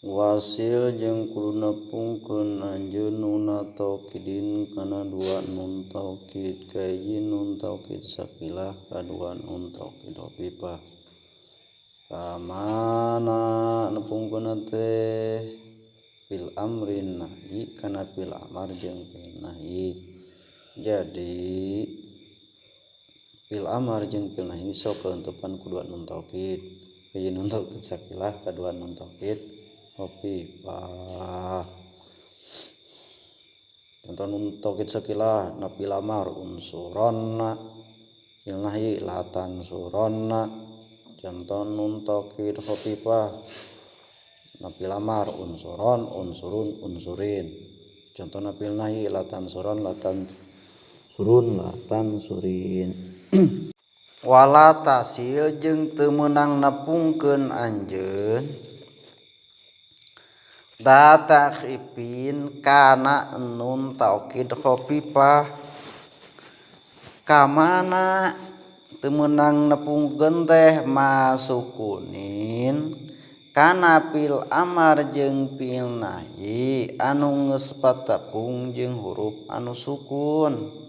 Wasil jeung kudu nepungkeun anjeun nuna taukidin kana dua nun taukid, kahiji nun taukid sakilah, kadua nun taukid khafifah. Ka mana nepungkeunna teh fil amrin nahyi kana fil amar jeung fil nahyi. Jadi fil amar jeung fil nahyi sok kaentepan ku dua nun taukid, hiji nun taukid sakilah, kadua nun taukid khafifah. Contoh nun taukid sakilah na fil amar unsuronna, fil nahyi la tansuronna. Contoh nun taukid khafifah na fil amar unsuron, unsurun, unsurin. Contoh na fil nahyi la tansuron, la tansurun, la tansurin. Wala tasil jeung teu meunang nepungkeun anjeun data khifin kana nun taukid khafifah. Kamana teu meunang nepungkeun teh masukunin kana fil amar jeung fil nahyi anu geus patepung jeung huruf anu sukun.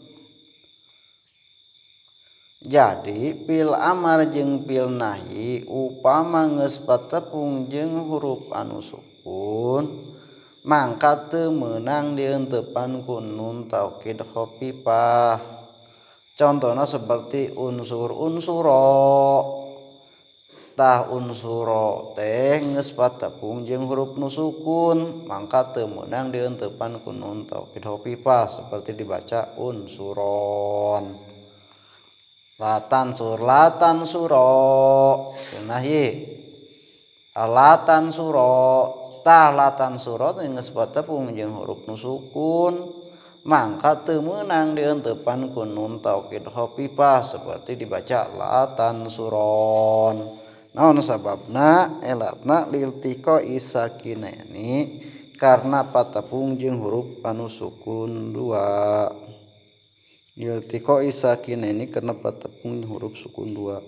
Jadi fil amar jeung fil nahyi upama geus patepung jeung huruf anu sukun mangka teu meunang dieunteupan ku nun taukid khafifah. Contohna seperti unsur unsuro. Tah unsuro teh geus patepung jeung huruf nu sukun mangka teu meunang dieunteupan ku nun taukid khafifah seperti dibaca unsuron. Latan sur latan suro nahyi latan suro. Tah latan suro teh geus patepung jeung huruf nu sukun mangka teu meunang dieunteupan ku nun taukid khafifah seperti dibaca latan suron. Naon sababna? Elatna liltiqa isakinaini karena patepung jeung huruf anu sukun dua. Liltiqa isakinaini karena patepung huruf sukun dua.